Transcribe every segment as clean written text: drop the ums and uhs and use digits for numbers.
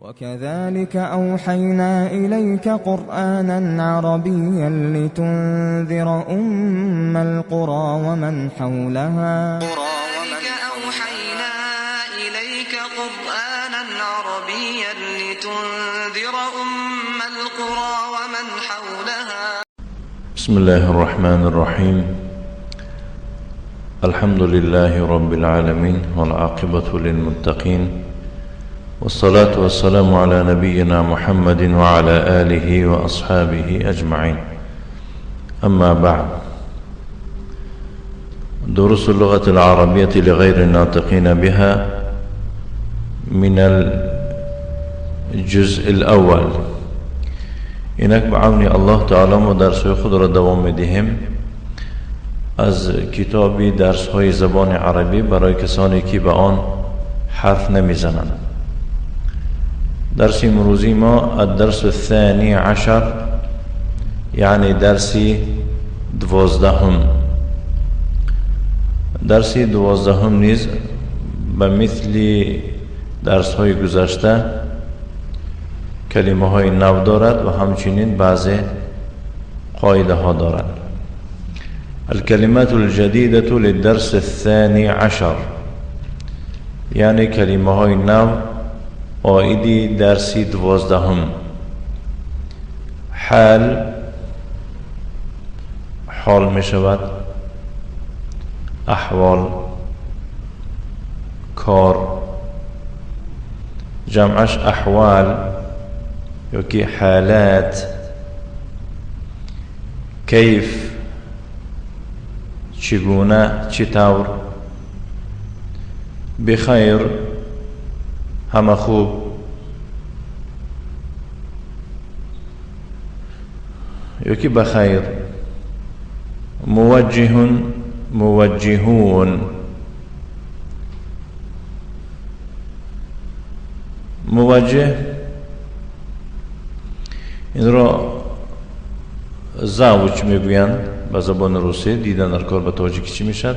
وكذلك أوحينا إليك قرآنا عربيا لتنذر أم القرى ومن حولها. وكذلك أوحينا إليك قرآنا عربيا لتنذر أم القرى ومن حولها. بسم الله الرحمن الرحيم. الحمد لله رب العالمين، والعاقبة للمتقين، والصلاة والسلام على نبينا محمد وعلى آله وأصحابه أجمعين. أما بعد، دروس اللغة العربية لغير الناطقين بها من الجزء الأول. اینک به عون الله تعالی ما درس‌های خود را دوام می‌دهیم از کتاب درس‌های زبان عربی برای کسانی که به آن حرف نمی‌زنند. درس امروزی ما الدرس الثاني عشر، یعنی درس 12. درس 12 نیز به مثل درس‌های گذشته کلمه های نو دارد و همچنین بعض قاعده ها دارد. الكلمات الجديدة للدرس الثاني عشر، یعنی کلمه های نو عائد درس 12. حال، حال می شود، احوال، کار، جمعش احوال یکی حالات، کیف چگونه، چطور، بخیر همه خوب، یکی بخیر، موجه موجهون، موجه این را زوج میگویند به زبان روسی، دیدن در کار به تاجیکی چی میشد؟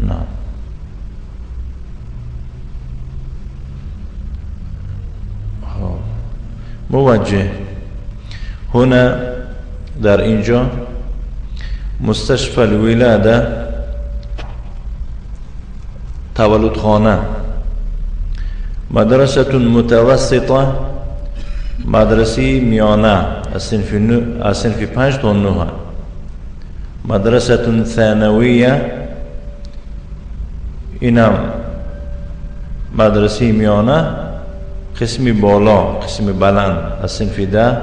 نه. موجه هنا در اینجا مستشفى الولاده، تولدخانه، مدرسة متوسطة، مدرسة میانه از صنف 5 تا 9، مدرسة ثانویه، اینم مدرسه میانه قسم بالا، قسم بلند، از صنف 10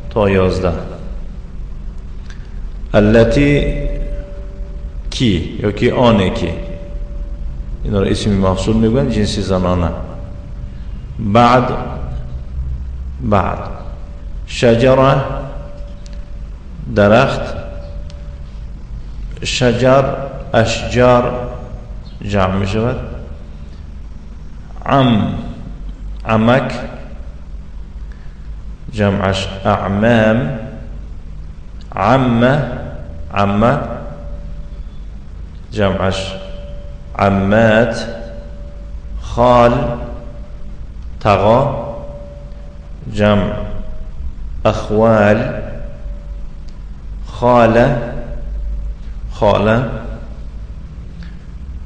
تا 11. التي کی یا کی آنه کی، اینا را اسم مفصول میگن، جنسی زنانه. بعد، بعد، شجره درخت، شجر اشجار جمع می شود، عم عمک جمعش اعمام، عمه عمه جمعش عمات، خال تغا جمع اخوال، خاله خاله،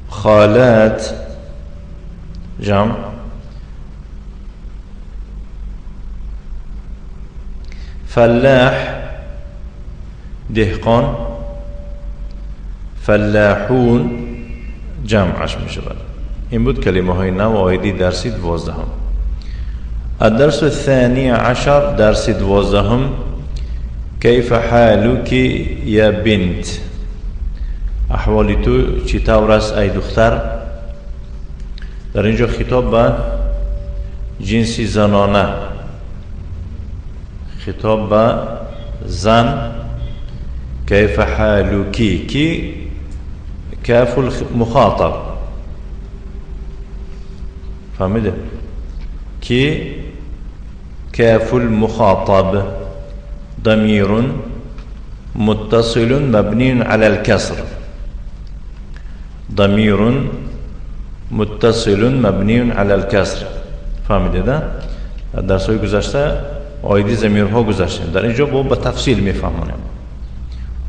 خالات جمع، فلاح دهقان، فلاحون جمعش می شود. این بود کلمه های نو عایدی درس 12. الدرس الثاني عشر، درس 12. كيف حالك يا بنت؟ احوال تو چطور است ای دختر؟ در اینجا خطاب به جنس زنانه، خطاب به زن. كيف حالك، کی کاف المخاطب، فهمیده؟ کی كاف المخاطب، ضمير متصل مبني على الكسر، ضمير متصل مبنی علی الکسر. فهمیدید؟ در درس‌های گذشته آیدی ضمیرها گذشتیم، در اینجا با تفصیل میفهمانیم.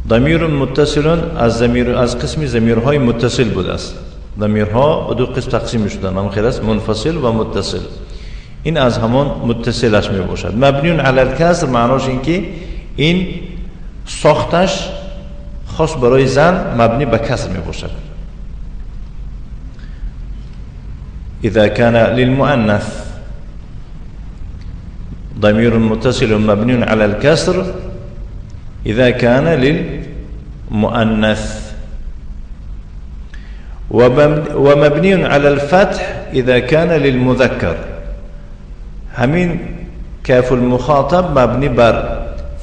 ضمیر متصل از ضمیر از قسم ضمیرهای متصل بوده است. ضمیرها به دو قسم تقسیم شدن، هم خیر است، منفصل و متصل. این از همان متصلش می باشد. مبنی علی الکسر معناش این که این ساختش خاص برای زن مبنی به کسر می باشد. اذا كان للمؤنث ضمير متصل مبني على الكسر إذا كان للمؤنث، ومبني على الفتح إذا كان للمذكر. همین کاف المخاطب مبنی بر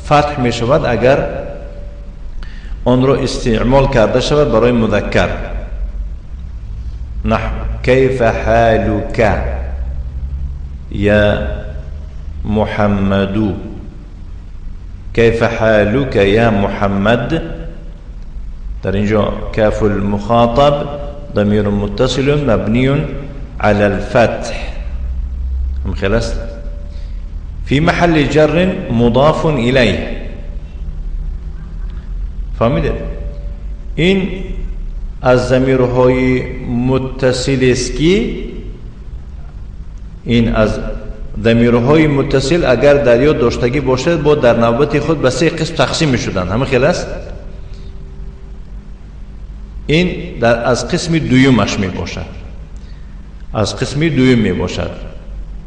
فتح می شود اگر آن را استعمال کرده شود برای مذکر. نحو كيف حالك يا محمد، كيف حالك يا محمد. در اینجا کاف المخاطب ضمیر متصل مبنی على الفتح، هم خلاص، في محل جر مضاف إليه. فهمیدید؟ این از ضمیرهای متصل است که این از ضمیرهای متصل اگر در یاد داشتگی باشد با در نوبت خود به سه قسم تقسیم می‌شدند، همه خیلی است. این در از قسم دویمش می باشد، از قسم دویم می باشد،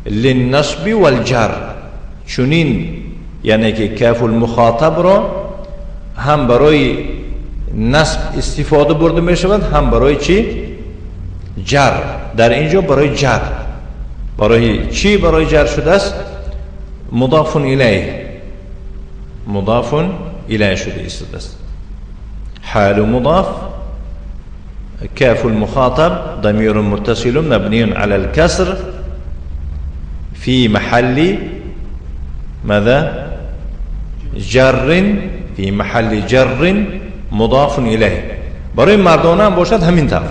للنصب والجر. چونین یعنی که کاف المخاطب را هم برای نصب استفاده برده می شود، هم برای چی؟ جر. در اینجا برای جر، برای چی برای جر شده است؟ مضاف الیه، مضاف الیه شده است. حال مضاف، كاف المخاطب ضمير متصل مبني على الكسر في محل ماذا؟ جر، في محل جر مضاف إليه. برای مردانه هم باشد همین طور.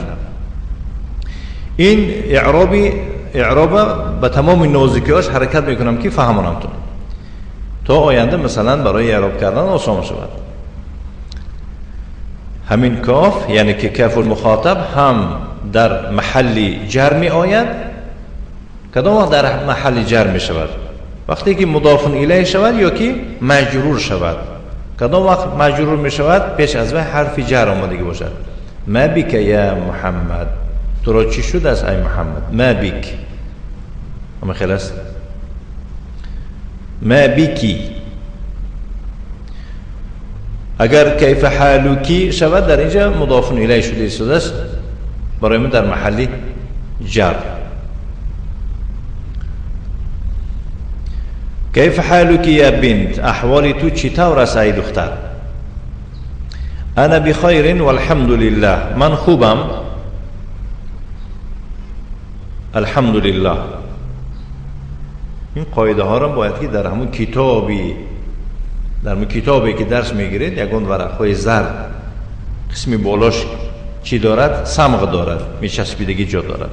این اعرابی اعراب به تمام نازکی‌هاش حرکت میکنم که فهمانم تو تا آینده مثلا برای اعراب کردن آسان شود. همین کاف یعنی که کاف المخاطب هم در محل جر می آید. کدام وقت در محل جر می شود؟ وقتی که مضاف الیه شود یا که مجرور شود. کدام وقت مجرور می شود؟ پیش از وی حرف جر آمدگی باشد. ما بک یا محمد، تو را چی شد از ای محمد؟ ما بک، اما خلاص ما بکی. اگر کیف حالکی شود در اینجا مضاف الیه شده ایستاده است برای من در محل جر. کیف حالک یا بنت، احوال تو چطور است ای دختر؟ انا بخیر والحمد لله، من خوبم الحمدلله. این قاعده ها را باید که در همون کتابی، در همون کتابی که درس میگیرید یکون ورقهای زرد قسمی بالاش چی دارد؟ صمغ دارد، میچسبیدگی جا دارد،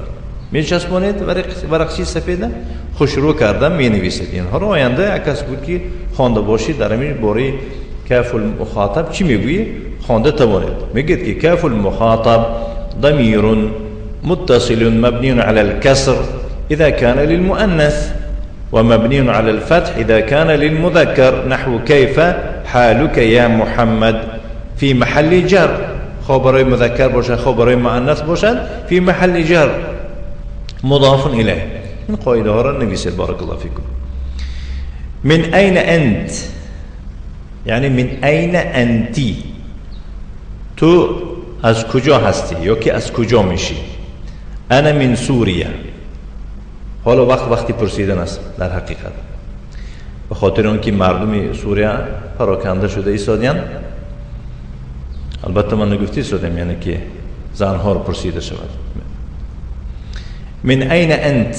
میچسبانید ورقچی سفیده خوشرو کرده مینویسید اینها رو. آینده اکس بود که خوانده باشید در همین باره کاف المخاطب چی میگویی خوانده توانید. میگید که کاف المخاطب ضمیر متصل مبني على الكسر إذا كان للمؤنث ومبني على الفتح إذا كان للمذكر، نحو كيف حالك يا محمد في محل جر. خو برای مذکر باشد خو برای مؤنث باشد في محل جر مضاف إليه. این قاعده ها را نویسید بارک الله فیکم. من أين أنت، یعنی من أين أنت، تو از کجا هستی یا که از کجا میشی؟ انا من سوریه. حالا وقتی پرسیدن است در حقیقت، به خاطر اون که مردم سوریه پراکنده شده ایستادین. البته من نگفتی ایستادم یعنی که زنها رو پرسیده شود. من أين أنت؟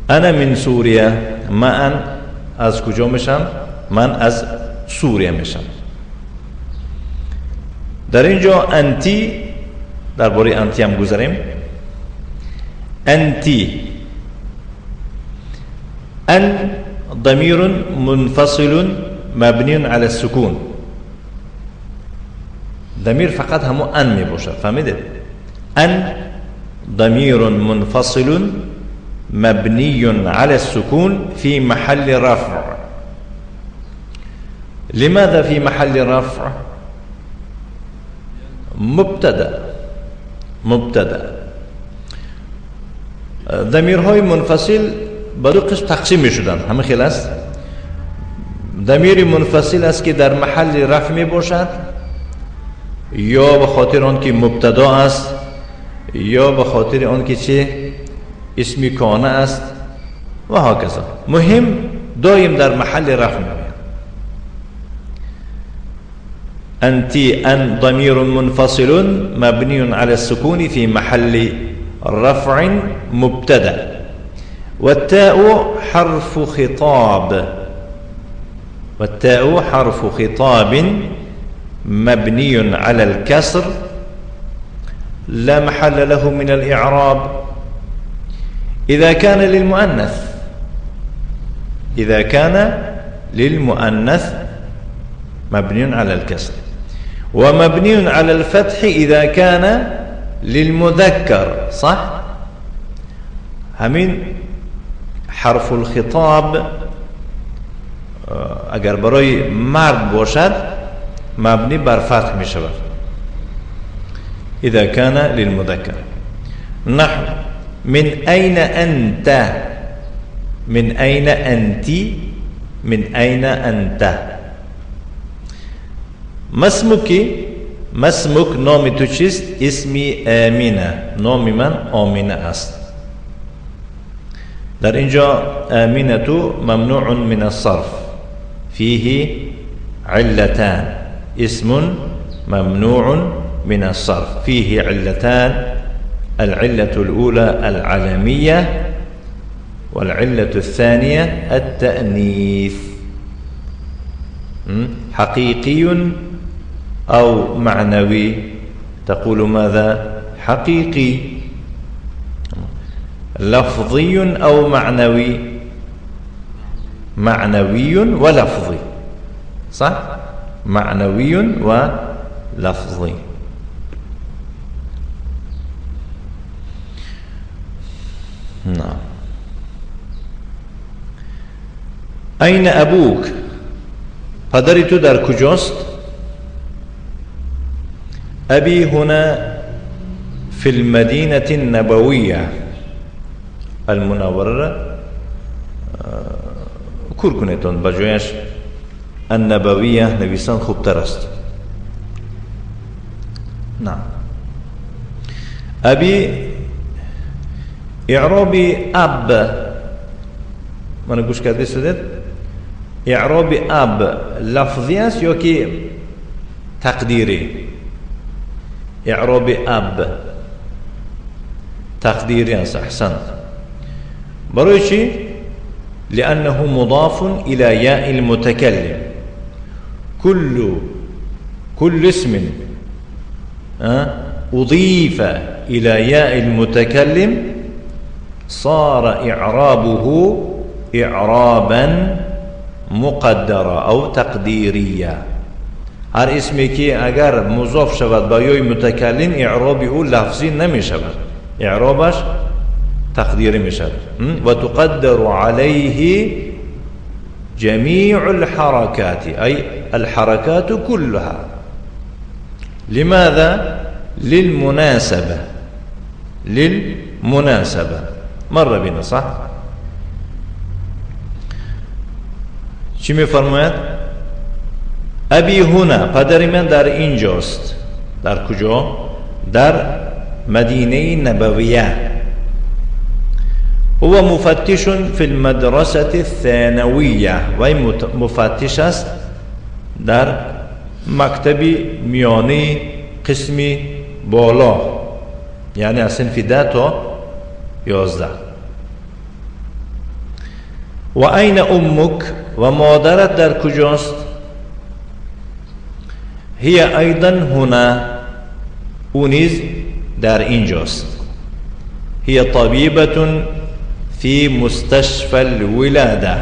انا من سوریه. من از کجا میشم؟ من از سوریه میشم. در اینجا انتی درباره انتی هم گذریم. انتی، ان ضمیر منفصل مبنی علی السکون. ضمیر فقط همو ان می باشد، فهمیدید؟ ان ضمیر منفصل مبنی علی السکون فی محل رفع. لماذا فی محل رفع؟ مبتدا. مبتدا. ضمیرهای منفصل به دو قسم تقسیم می شدند، همه خیلی است. ضمیر منفصل است که در محل رفع می باشد، یا به خاطر آن که مبتدا است، یا به خاطر آن که چه اسمی کانه است و هکذا. مهم دایم در محل رفع می آید. انتی ان ضمیر منفصل مبنی علی السکون فی محل رفع مبتدا، والتاء حرف خطاب، والتاء حرف خطاب مبني على الكسر لا محل له من الإعراب إذا كان للمؤنث، إذا كان للمؤنث مبني على الكسر، ومبني على الفتح إذا كان للمذكر. صح؟ همین حرف الخطاب اگر برای مرد باشد مبنی بر فتح می شود اذا كان للمذكر. نحو من أين أنت، من أين أنت، من أين أنت. ما اسمك، ما اسمك نام تو چیست؟ اسمی آمینه، نام من آمینه است. در اینجا آمینه ممنوع من الصرف، فيه علتان. اسم ممنوع من الصرف فيه علتان، العلة الأولى العلمية والعلة الثانية التأنيث. حقيقي أو معنوي؟ تقول ماذا؟ حقيقي. لفظي أو معنوي؟ معنوي ولفظي، صح؟ معنوي ولفظي. نعم. أين أبوك؟ پدری تو در کجاست؟ أبي هنا في المدينة النبوية المنوره. کور کنیتون بجایش النبویه نویسان خوبتر است. نعم. ابی اعراب اب، من گوش کرده شدید؟ اعراب اب لفظی است یا که تقدیری؟ اعراب اب تقدیری است. احسنت. برای چی؟ لأنه مضاف إلى ياء المتكلم. كل اسم أضيف إلى ياء المتكلم صار إعرابه إعرابا مقدرا أو تقديريا. هر اسمی که اگر مضاف شود با یای متکلم اعراب او لفظی نمی شود، اعرابش تقدیری می شود. و تقدر علیه جميع الحركات، أي الحركات كلها. لماذا؟ للمناسبة. للمناسبة مر بنا، صح؟ چی میفرماید؟ ابی هنا، پدر من در اینجاست. در کجا؟ در مدینه نبویه. هو مفتش فی المدرسة الثانویه، و این مفتش است در مکتب میانه قسم بالا، یعنی از صنف 10 تا 11. و این امک، و مادرت در کجاست؟ هي ایضا هنا، او نیز در اینجاست. هي طبيبة في مستشفى الولادة.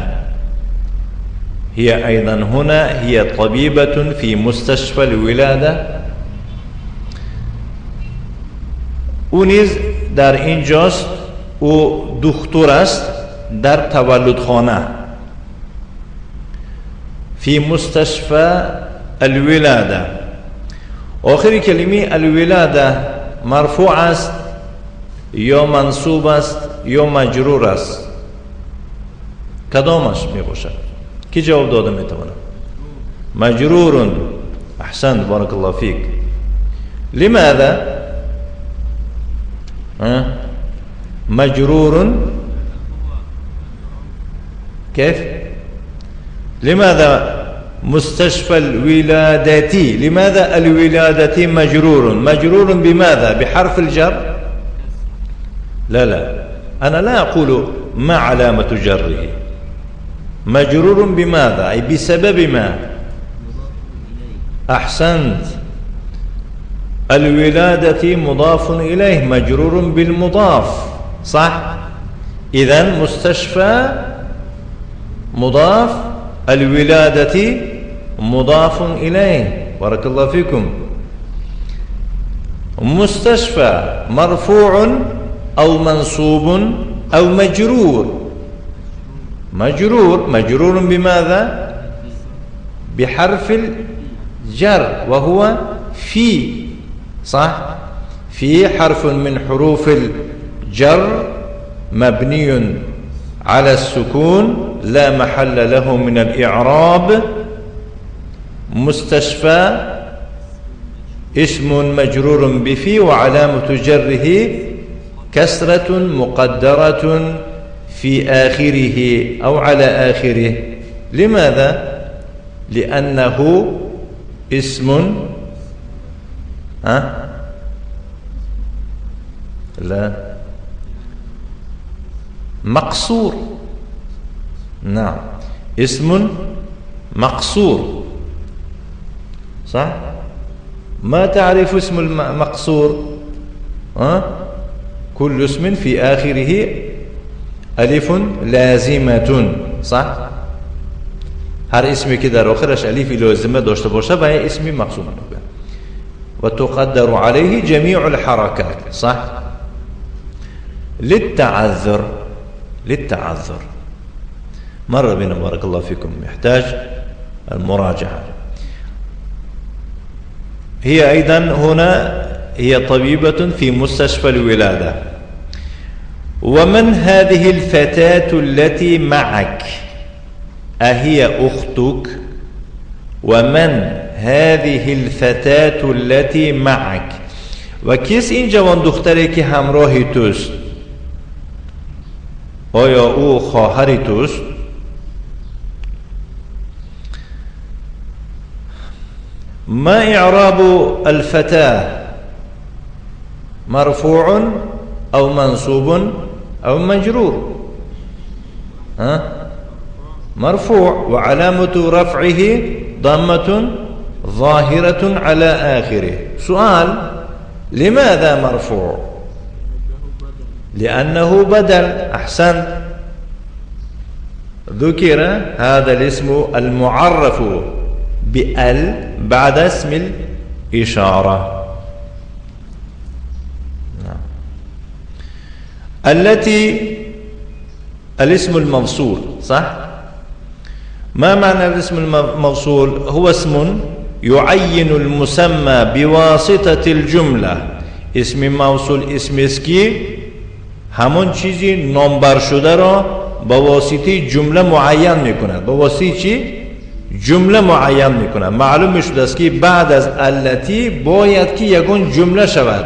هي أيضا هنا هي طبيبة في مستشفى الولادة. او نیز در اینجاست، او دکتر است در تولدخانه. في مستشفى الولادة. آخر کلمه الولادة مرفوع است یا منصوب است یا مجرور است؟ کدامش می باشد؟ کی جواب داده می تواند؟ مجرور. احسنت، بارك الله فيك. لماذا؟ مجرور كيف؟ لماذا مستشفى الولادة؟ لماذا الولادة مجرور؟ مجرور بماذا؟ بحرف الجر؟ لا لا، أنا لا أقول ما علامة جره. مجرور بماذا؟ أي بسبب ما؟ أحسنت، الولادة مضاف إليه، مجرور بالمضاف، صح؟ إذن مستشفى مضاف، الولادة مضاف إليه. بارك الله فيكم. مستشفى مرفوع أو منصوب أو مجرور؟ مجرور. مجرور بماذا؟ بحرف الجر وهو في، صح؟ في حرف من حروف الجر مبني على السكون لا محل له من الإعراب. مستشفى اسم مجرور بفي وعلامة جره كسرة مقدرة في آخره أو على آخره. لماذا؟ لأنه اسم لا مقصور. نعم، اسم مقصور، صح؟ ما تعرف اسم المقصور؟ كل اسم في آخره ألف لازمة، صح؟ هر اسمی که در آخرش الف لازمه داشته باشه و اسمی مقصور میگن. و تقدر عليه جميع الحركات، صح؟ للتعذر، للتعذر. مر بنا بارك الله فيكم، يحتاج المراجعة. هي أيضا هنا هي طبيبة في مستشفى الولادة. ومن هذه الفتاة التي معك؟ أهي أختك؟ ومن هذه الفتاة التي معك؟ و کیست این جوان دختری که همراه توست؟ آیا او خواهر توست؟ ما إعراب الفتاة؟ مرفوع أو منصوب أو مجرور؟ مرفوع وعلامة رفعه ضمة ظاهرة على آخره. سؤال: لماذا مرفوع؟ لأنه بدل. أحسن، ذكر هذا الاسم المعرف بأل بعد اسم الإشارة. نعم. التي الاسم الموصول، صح؟ ما معنى الاسم الموصول؟ هو اسم يعين المسمى بواسطة الجملة. اسم موصول اسم است که همون چیزی نامبر شده را با واسطه جمله معین میکند. با واسطه چی؟ جمله معین میکند. معلوم شده است که بعد از التی باید که یگان جمله شود.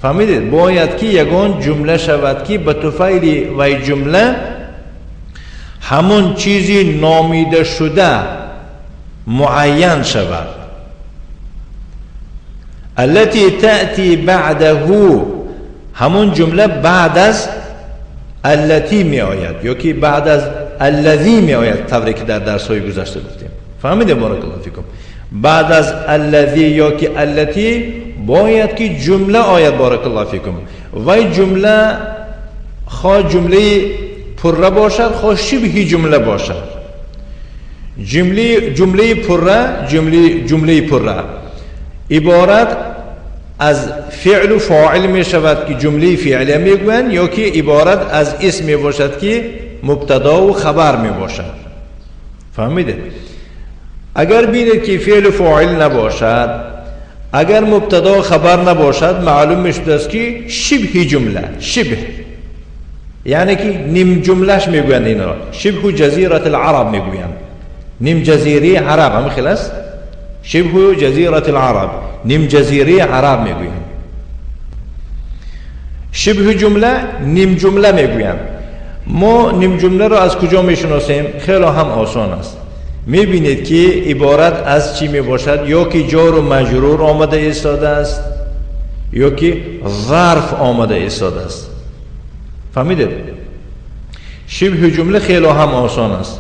فهمیدید؟ باید که یگان جمله شود که به طفیل و جمله همون چیزی نامیده شده معین شود. التي تأتي بعده، همون جمله بعد از التي می آید یا که بعد از الذی می آید، طوری که در درس های گذشته گفتیم. فهمیدیم؟ بارک الله فیکم. بعد از الذی یا که التي باید که جمله آید. بارک الله فیکم. و جمله خواه جمله پره باشد، خواه شبه جمله باشد. جمله پره، جمله پره عبارت از فعل و فاعل می شود که جمله فعلیه می گویند، یا که عبارت از اسم می باشد که مبتدا و خبر می باشد. فهمیده؟ اگر بینید که فعل و فاعل نباشد، اگر مبتدا و خبر نباشد، معلوم می شود است که شبه جمله، شبه یعنی که نیم جملهش می گویند، این را شبه جزیره العرب می گویند، نیم جزیره عرب، هم خلاص شبه جزیره العرب، نیم جزیره عرب میگویند. شبه جمله نیم جمله میگویند. ما نیم جمله را از کجا میشناسیم؟ خیلی هم آسان است. میبینید که عبارت از چی میباشد؟ یا که جار و مجرور آمده ایستاده است، یا که ظرف آمده ایستاده است. فهمیدید؟ شبه جمله خیلی هم آسان است.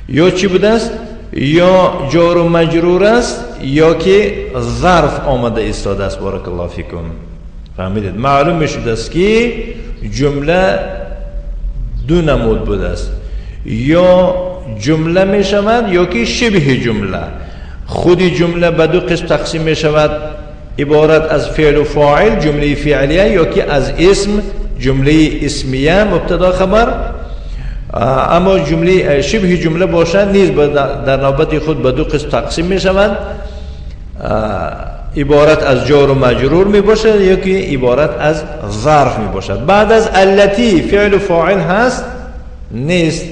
یا چی بوده است؟ یا جار و مجرور است، یا که ظرف آمده ایستاده است. بارک الله فیکم. فهمیدید؟ معلوم میشد است که جمله دو نمود بوده است، یا جمله می شود یا که شبه جمله. خود جمله به دو قسم تقسیم می شود، عبارت از فعل و فاعل جمله فعلیه، یا که از اسم جمله اسمیه مبتدا خبر. اما جمله شبه جمله باشد نیز در نوبت خود به دو قسم تقسیم می شود، عبارت از جار و مجرور می باشد، یا که عبارت از ظرف می باشد. بعد از التی فعل و فاعل هست نیست،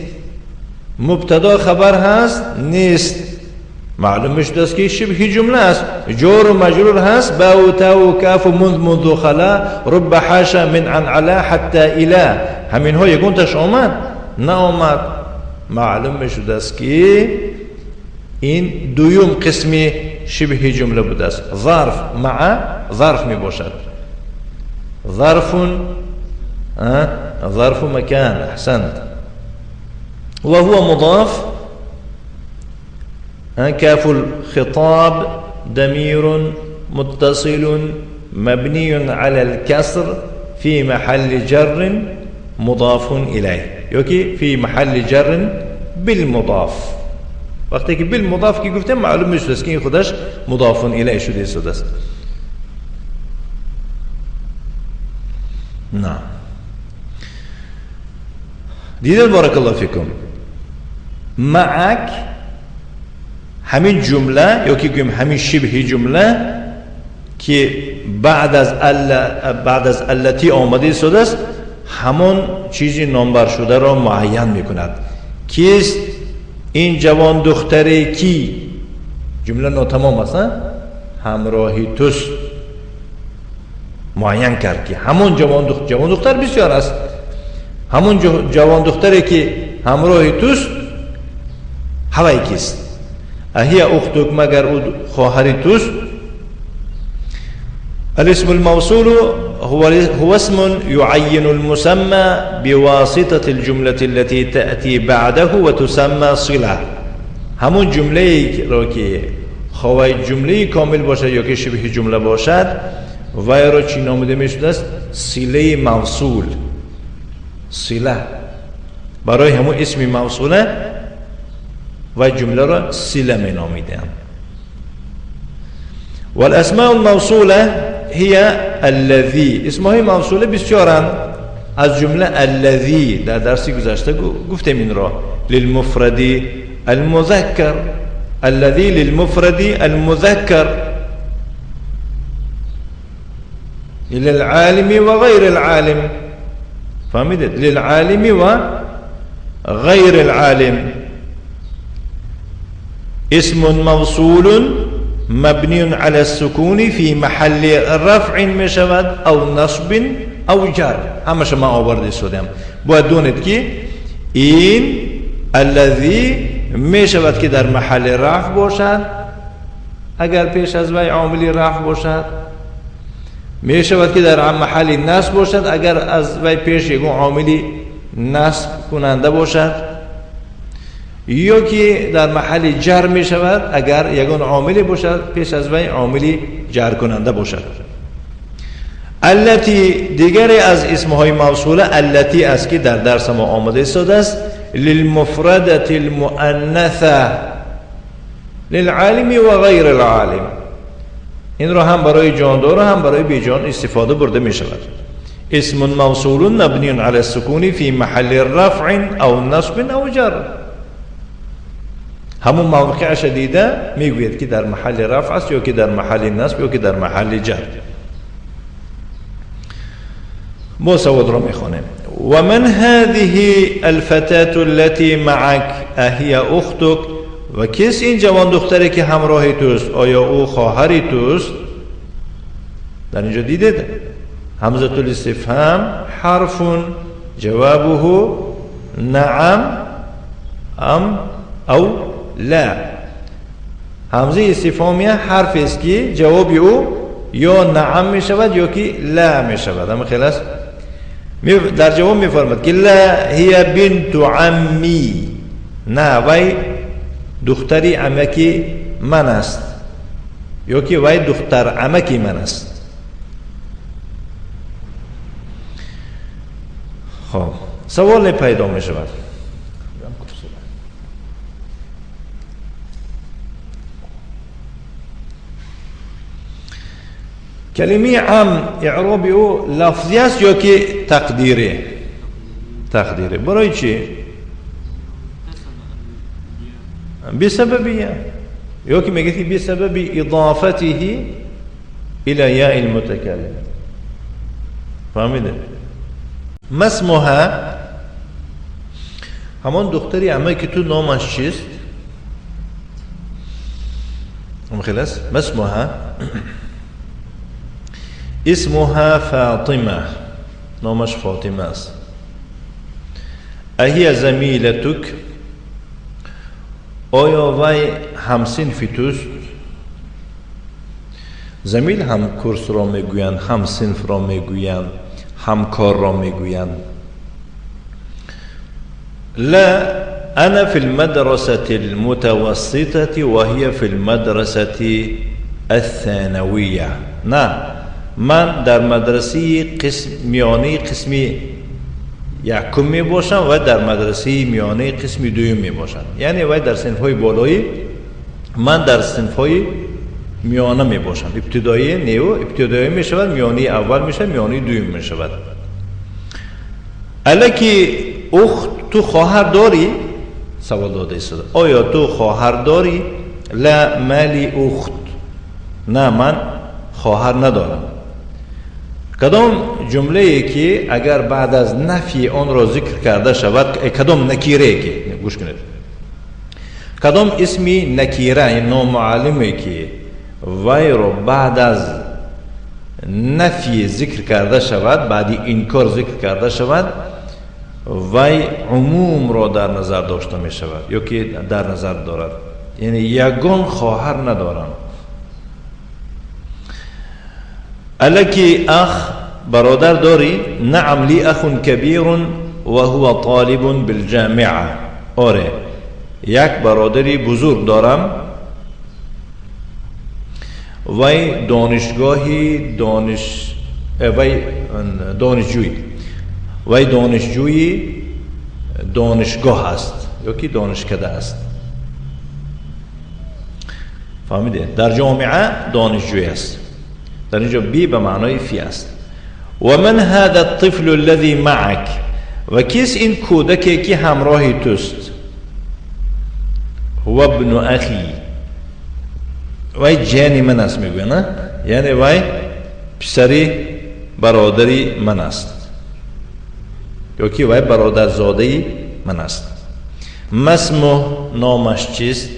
مبتدا خبر هست نیست. معلوم میشد است که شبه جمله است، جار و مجرور هست، با و تا و کاف و منذ منذ خلا رب حاشا من عن علا حتی الی، همین ها یگون تاش آمد نه آمد. معلوم میشد است که این دویم قسم شبه جمله بوده است. ظرف مع ظرف می باشد، ظرف ظرف مکان. احسنت. وهو مضاف، كاف الخطاب ضمير متصل مبني على الكسر في محل جر مضاف إليه، يوكي في محل جر بالمضاف. وقتی که بالمضاف که گفتم معلوم میشه که این خودش مضاف الیه شده است. نه دیدید؟ بارک الله فیکم. معک همین جمله یا که گویم همین شبه جمله که بعد از التی آمده شده است، همان چیزی نامبر شده را معین میکند. کیست این جوان دختری کی؟ جمله ناتمام است، همراهی توست. معین کرد که همون جوان دختر بسیار است، همون جوان دختری که همراهی توست هوای کیست؟ اهی اختک، مگر او خواهری توست؟ الاسم الموصول هو اسم يعين المسمى بواسطة الجملة التي تأتي بعده وتسمى صلة. همون جمله را که خواه جمله کامل باشد یا که شبه جمله باشد، وای را چی نامیده می شده است؟ صله موصول. صله برای همون اسم موصوله و جمله را صله می نامیدند. والاسماء الموصوله هي الذي. اسمهای موصوله بسیارند، از جمله الذي در درسی گذشته گفتیم این را، للمفرد المذکر، الذي للمفرد المذکر، للعالم وغير العالم. فهمیدید؟ للعالم وغير العالم. اسم موصول مبني على السكون في محل رفع می شود او نصب او جر. همه شما آورده شدم. باید دونید که این الذی می شود که در محل رفع باشد اگر پیش از وی عامل رفع باشد، می شود که در محل نصب باشد اگر از وی پیش یک عامل نصب کننده باشد، یا که در محل جر می شود اگر یگان عاملی باشد پیش از وی عاملی جر کننده باشد. التي دیگری از اسمهای موصوله التي است که در درس ما آمده است، للمفردة المؤنثة للعالم و غیر العالم. این را هم برای جاندار و هم برای بیجان استفاده برده می شود. اسم موصول مبنی علی السکون فی محل رفع او نصب او جر. همون موقعش دیده میگوید که در محل رفع است یا که در محل نصب یا که در محل جر. ما سواد را میخوانیم. و من هذه الفتاة التي معك اهي اختك. و کس این جوان دختری که همراه توست، آیا او خواهری توست؟ در اینجا دیدید همزة الاستفهام حرف جوابه نعم ام او لا. همزه استفهامیه حرف است که جواب او یا نعم می شود یا که لا می شود. اما خلاص در جواب می فرماد که لا هي بنت عمی، نه وی دختری عمکی من است یا که وی دختر عمکی من است. خب سوال پیدا می شود. کلمه عم اعراب او لفظی است یا که تقدیری؟ تقدیری. برای چی؟ بسبب یا که میگه که بسبب اضافته الى یاء المتکلم. فهمیده؟ ما اسمها، همان دختری عمه که تو نامش چیست؟ خلاص ما اسمها؟ اسمها فاطمه، نامش فاطمه است. اهی زمیلتک، آیا وی همصنفی توست؟ زمیل هم کورس را میگویند، هم صنف را میگویند، همکار را میگویند. لا انا في المدرسة المتوسطة وهي في المدرسة الثانوية. نه، من در مدرسه قسم میانه قسم یکم می باشم و در مدرسه میانه قسم دوم می باشم. یعنی وی در صنف های بالایی، من در صنف های میانه می باشم. ابتدایی نیو ابتدایی می شود، میانه اول می شود، میانه دوم می شود. الکی اخت، تو خواهر داری؟ سوال داده است. آیا تو خواهر داری؟ لا مالی اخت، نه من خواهر ندارم. کدام جمله ای که اگر بعد از نفی آن را ذکر کرده شود، کدام نکیره که گوش کنید، کدام اسمی نکیره نامعلمه که وی را بعد از نفی ذکر کرده شود، بعد انکار ذکر کرده شود، وی عموم را در نظر داشته می شود یا که در نظر دارد، یعنی یگان خواهر ندارم. الکی اخ، برادر داری؟ نعم لی اخ کبیر و هو طالب بالجامعه. آره یک برادری بزرگ دارم، وی دانشگاهی دانش وی دانشجوی، وی دانشجوی دانشگاه است یا که دانشکده است. فهمیده؟ در جامعه دانشجوی است. در اینجا بی به معنای فی است. و من هذا الطفل الذي معك، و کیست این کودکی که همراه توست؟ هو ابن اخی، وی جانی من است میگوید، نه؟ یعنی وی پسری برادری من است یا که وی برادرزاده من است. ما اسمه، نامش چیست؟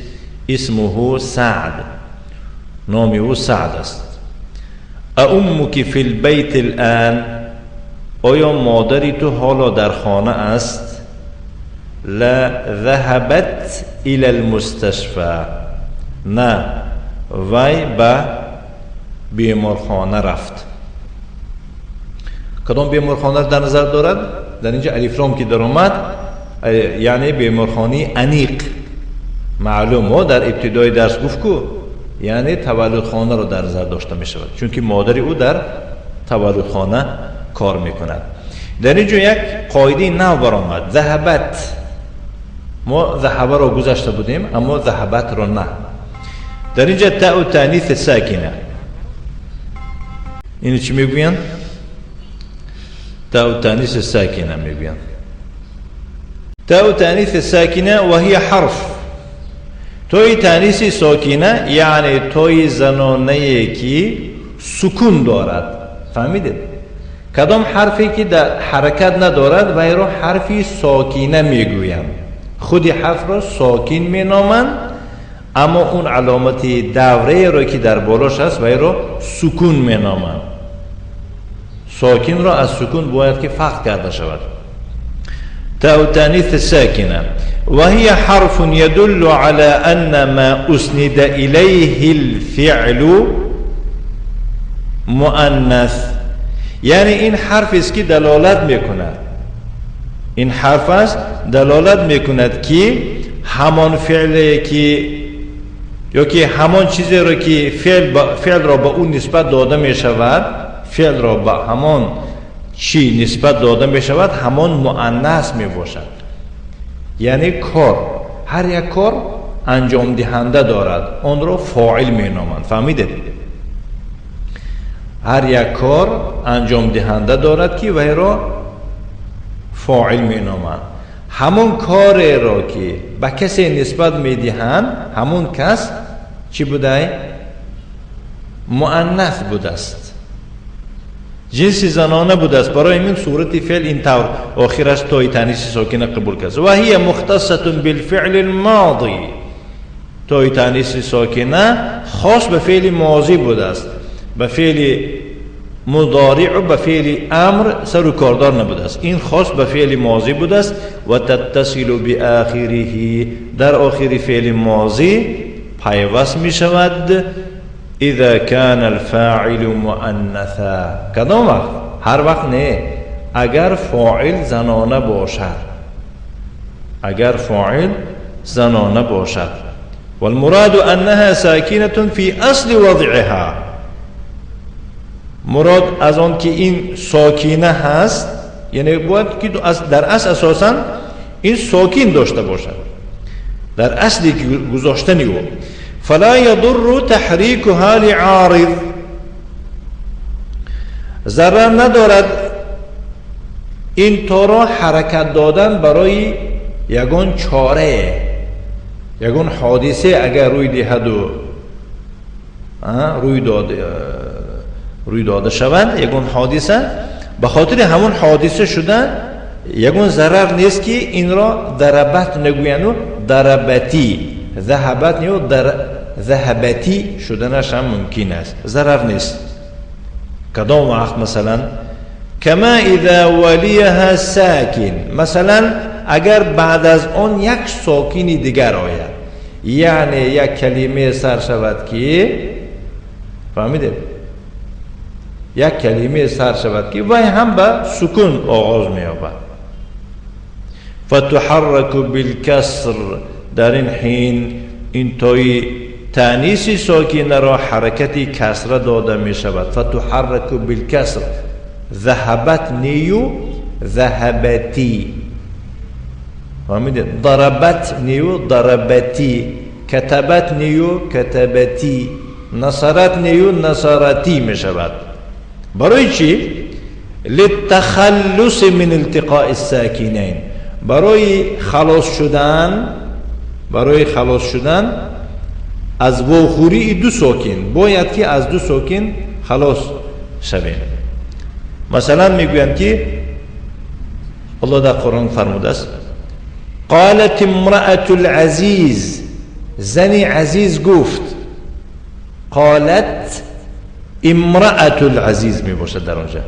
اسمه سعد، نام او سعد است. امک فی البیت الان، آیا مادری تو حالا در خانه است؟ لا ذهبت الى المستشفى، نه وی به بیمارخانه رفت. کدام بیمارخانه در نظر دارد؟ در اینجا الف لام که در آمد یعنی بیمارخانه انیق معلوم. ما در ابتدای درس گفت کو یعنی تولدخانه را در نظر داشته می شود، چون که مادر او در تولدخانه کار میکند. در اینجا یک قاعده نو برآمد، ذهبت. ما ذهب را گذشته بودیم اما ذهبت را نه. در اینجا تاء تانیث ساکنه، اینو چی میگوین؟ تاء تانیث ساکنه میگوین. تاء تانیث ساکنه و هی حرف. توی تانیث ساکنه یعنی توی زنانه که سکون دارد. فهمیدید؟ کدام حرفی که در حرکت ندارد و را حرفی ساکنه میگویند. خودی حرف را ساکن مینامند، اما اون علامت دوره را که در بالاش هست و را سکون مینامند. ساکن را از سکون باید که فرق کرده شود. تاء تانیث ساکنه و هي حرف يدل على أن ما أسند إليه الفعل مؤنث. یعنی این حرف است که دلالت میکند، این حرف است دلالت میکند که همان فعلی که یا که همان چیزی را که فعل را به اون نسبت داده می شود، فعل را به همان چی نسبت داده می شود همان مؤنث می باشد. یعنی کار، هر یک کار انجام دهنده دارد، آن را فاعل می نامند. فهمیدید؟ هر یک کار انجام دهنده دارد که وی را فاعل می نامند. همون کار را که به کسی نسبت می دهند همون کس چی بوده؟ مؤنث بوده است، جنس زنانه بوده است. برای این صورت فعل این طور آخرش تای تانیث ساکنه قبول کرد. و هي مختصة بالفعل الماضی. تای تانیث ساکنه خاص به فعل ماضی بوده است، به فعل مضارع و به فعل امر سر و کاردار نبوده است. این خاص به فعل ماضی بوده است. و تتصل بآخره، در آخر فعل ماضی پیوست می شود. اذا كان الفاعل مؤنثا. کدام وقت؟ هر وقت نه، اگر فاعل زنانه باشد، اگر فاعل زنانه باشد. والمراد انها ساکنة في اصل وضعها. مراد از آن که این ساکینه هست، یعنی باید که در اصل اساسا این ساکین داشته باشد، در اصلی که گذاشتنی او. فلا يضر تحریکها لعارض، ضرر ندارد این تا را حرکت دادن برای یگان چاره، یگان حادثه اگر روی دهد و روی داده شوند، یگان حادثه، به خاطر همون حادثه شدن یگان ضرر نیست که این را ضربت نگویند و ضربتی، ذهبت نیو در ذهبتی شدنش هم ممکن است، ضرر نیست. کدام وقت؟ مثلا کما اذا ولیها ساکن، مثلا اگر بعد از آن یک ساکن دیگر آید، یعنی یک کلمه سر شود که فهمیدید، یک کلمه سر شود که وی هم به سکون آغاز می‌یابد. فتحرک بالکسر، در این حین این تای تانیث ساکنه را حرکت کسره داده می شود. فتحرک بالکسر، ذهبت نیو ذهبتی، فهمیدید؟ ضربت نیو ضربتی، کتبت نیو کتبتی، نصرت نیو نصرتی می شود. برای چی؟ للتخلص من التقاء الساکنین، برای خلاص شدن، برای خلاص شدن از واخوری دو ساکن، باید که از دو ساکن خلاص شویم. مثلا میگویند که الله در قرآن فرموده است قالت امرأة العزیز، زن عزیز گفت. قالت امرأة العزیز می باشد در آنجا،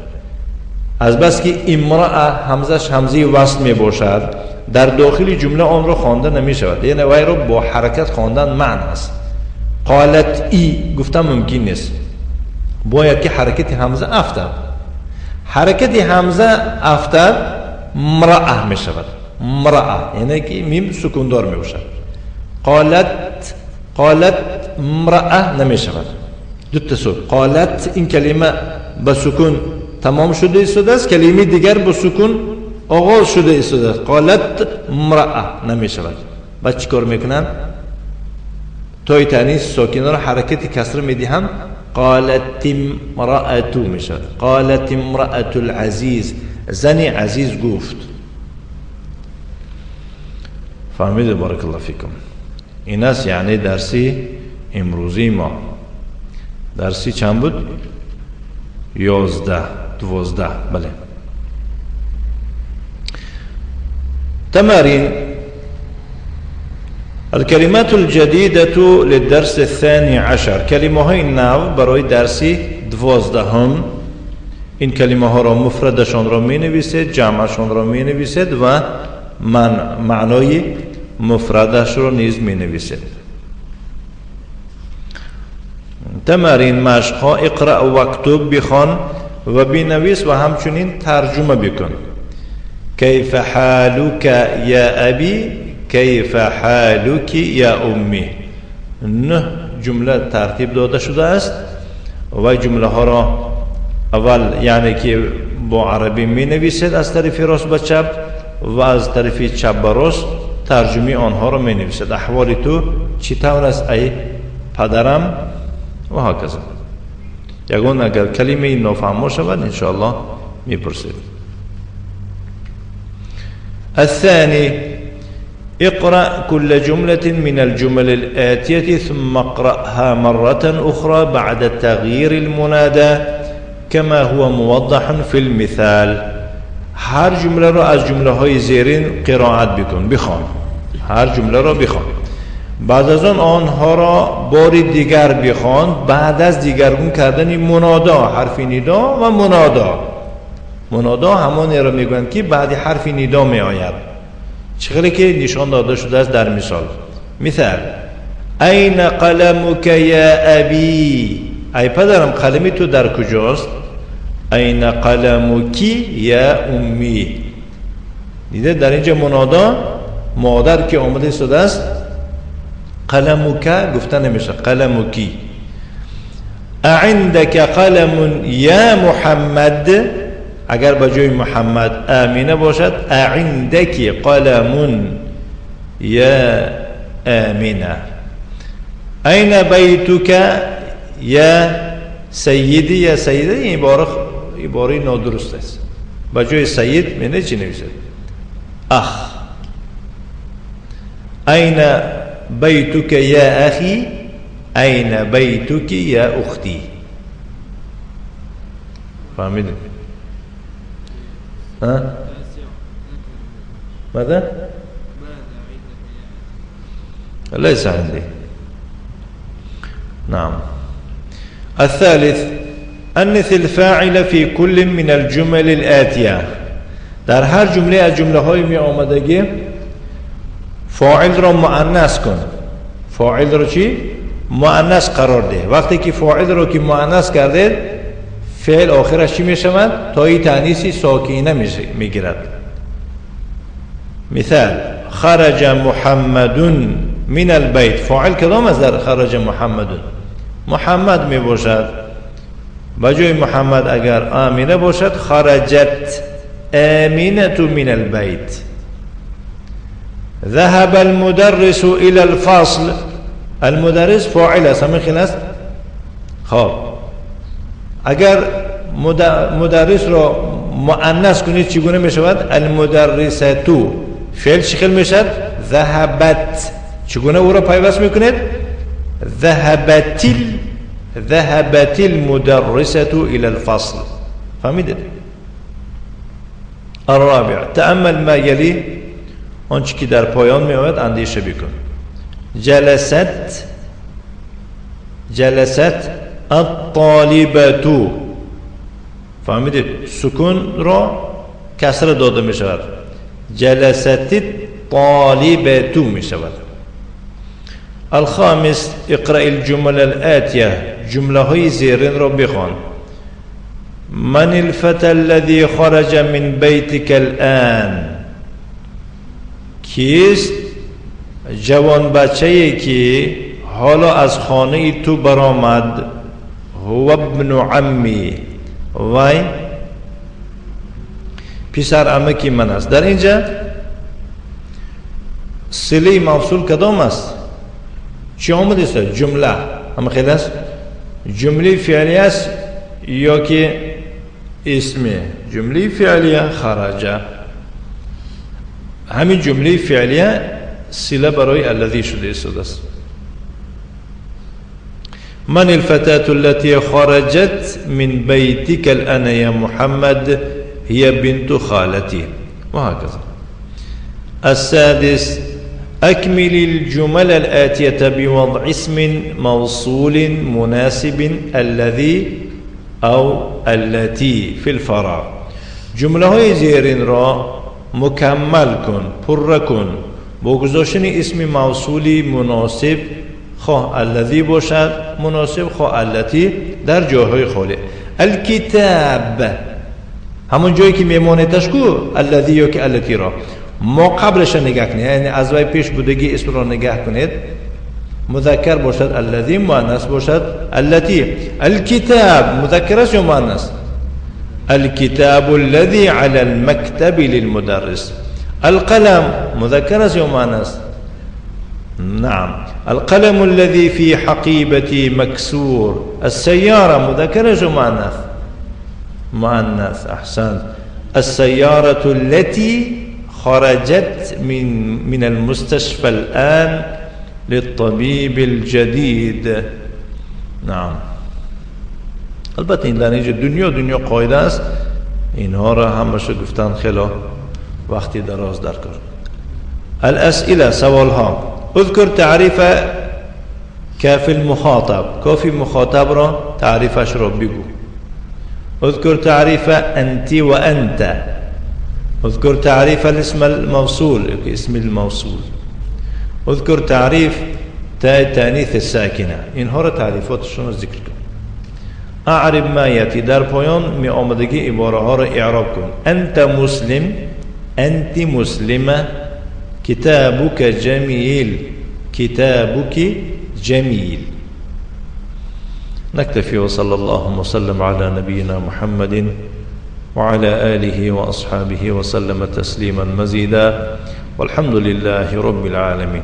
از بس که امرأة همزش همزه وصل می باشد در داخل جمله آن را خوانده نمی شود، یعنی وی را با حرکت خواندن معنی است. قالت ای گفتن ممکن نیست، باید که حرکت همزه افتد. حرکت همزه افتد امرأة می شود، امرأة یعنی که میم سکوندار می باشد. قالت، قالت امرأة نمی شود، دو تا سکون. قالت این کلمه به سکون تمام شده ایستاده است، کلمه دیگر با سکون آغاز شده ایستاده است. قالت امرأة نمی شود. بعد چیکار میکنن؟ تای تانیث ساکنه را حرکت کسره میدهم، قالت امرأة می شود. قالت امرأة العزیز، زن عزیز گفت. فهمید؟ بارک الله فیکم. این است یعنی درسی امروزی ما. درسی چند بود؟ 11 12. بله. تمارين. الكلمات الجديدة للدرس 12. کلمه های نو برای درسی 12. این کلمه ها را مفردشان را می نویسید، جمعشان را می نویسید و معنای مفردش را نیز می نویسید. تمارین، مشق ها. اقرأ واکتب، بخوان و بنویس و همچنین ترجمه بکن. کیف حالک یا ابی، کیف حالک یا امی. 9 جمله ترتیب داده شده است و جمله ها را اول یعنی که با عربی می نویسید از طرف راست به چپ و از طرف چپ به راست ترجمه آنها را می نویسید. احوال تو چطور است ای پدرم و هکذا. یگان اگر کلمه نافهمه شود انشاءالله می پرسید. الثاني، اقرأ كل جملة من الجمل الآتية ثم اقرأها مرة أخرى بعد تغيير المنادى كما هو موضح في المثال. هر جمله را از جمله های زیرین قرائت بکن، بخوان. هر جمله را بخوان، بعد از آن آنها را بار دیگر بخوان بعد از دیگرگون کردن منادا، حرف ندا و منادا. منادا همانی را میگویند که بعد حرف ندا می آید، چه که نشان داده شده است در مثال. مثال: این قلمک یا ابی، ای پدرم قلمی تو در کجاست؟ این قلمکی یا امی. دیده در اینجا منادا مادر که آمده شده است، قلمک گفته نمیشه، قلمکی. اعندک قلم یا محمد، اگر به جای محمد آمینه باشد، اعندک قلم یا آمینه. این بیتک یا سیدی، یا سیده، این عباره نادرست است. به جای سید منه چی نویسد؟ اخ. این بیتک یا اخی، این بیتک یا اختی. فهمیدید؟ ها؟ ماذا؟ ليس عندي. نعم. الثالث، أنث الفاعل في كل من الجمل الآتية. در هر جمله از جمله های می آمدگی فاعل را مؤنث کن. فاعل را چی؟ مؤنث قرار ده. وقتی که فاعل را که مؤنث کردید، فعل آخرش چی می شود؟ تای تانیث ساکینه می گیرد. مثال: خرج محمد من البیت. فاعل کدام است در خرج محمد؟ محمد می باشد. به جای محمد اگر آمینه باشد، خرجت آمینه من البیت. ذهب المدرس الى الفصل. المدرس فاعل است، همین خیلی است. خب اگر مدرس را مؤنث کنید چگونه می شود؟ المدرستو. فعل چی خیلی می شود؟ ذهبت. چگونه او را پیوست می کنید؟ ذهبت المدرسة إلى الفصل. فهمیدید؟ الرابع، تأمل ما یلی. آنچه که در پایان می آید اندیشه بکن. جلست الطالبة. فهمیدید؟ سکون را کسره داده می شود. جلست الطالبة می شود. الخامس، اقرأ الجمل الآتية. جمله های زیرین را بخوان. من الفتى الذي خرج من بيتك الآن. کیست جوان بچه‌ای که حالا از خانه تو برآمد؟ هو ابن عمی. وای پسر عمکی من است. در اینجا صله موصول کدام است؟ چی آمده است؟ جمله هم خیلی است، جمله فعلی است یا که اسمی؟ جمله فعلیه خرجه. همین جمله فعلیه صله برای الذی شده است. من الفتاة التي خرجت من بيتك الآن يا محمد؟ هي بنت خالتي. وهكذا. السادس أكمل الجمل الآتية بوضع اسم موصول مناسب الذي أو التي في الفراغ. جمله های زیرین را مکمل کن، پر کن با گذاشتن اسم موصولی مناسب، خواه الذی باشد مناسب، خواه التي، در جاهای خالی. الکتاب همون جایی که میمانیدش کو الذی یا که التی را ما قبلش نگاه کنید، یعنی از وی پیش بودگی اسم را نگاه کنید. مذکر باشد الذی، مؤنث باشد التي. الکتاب مذکر است یا مؤنث؟ الكتاب الذي على المكتب للمدرس. القلم مذكر است یا مؤنث؟ نعم. القلم الذي في حقيبتي مكسور. السيارة مذكر است یا مؤنث؟ مؤنث. احسنت. السيارة التي خرجت من المستشفى الآن للطبيب الجديد. نعم. البته این در اینجا دنیا قاعده است، اینها را همش گفتن خیلی وقتی دراز در کار. الاسئله، سوال ها. اذکر تعریف کاف المخاطب. کاف مخاطب را تعریفش را بگو. اذکر تعریف انت و انت. اذکر تعریف الاسم الموصول، اسم الموصول. اذکر تعریف تاء التانیث الساکنه. اینها را تعریفاتشون را ذکر کن. اعرب ما یاتی. در پایان می آمدگی عباره ها را اعراب کن. انت مسلم، انت مسلمه، کتابک جمیل، کتابک جمیل. نكتفي وصلى الله وسلم على نبينا محمد وعلى آله وأصحابه وسلم تسليما مزيدا والحمد لله رب العالمين.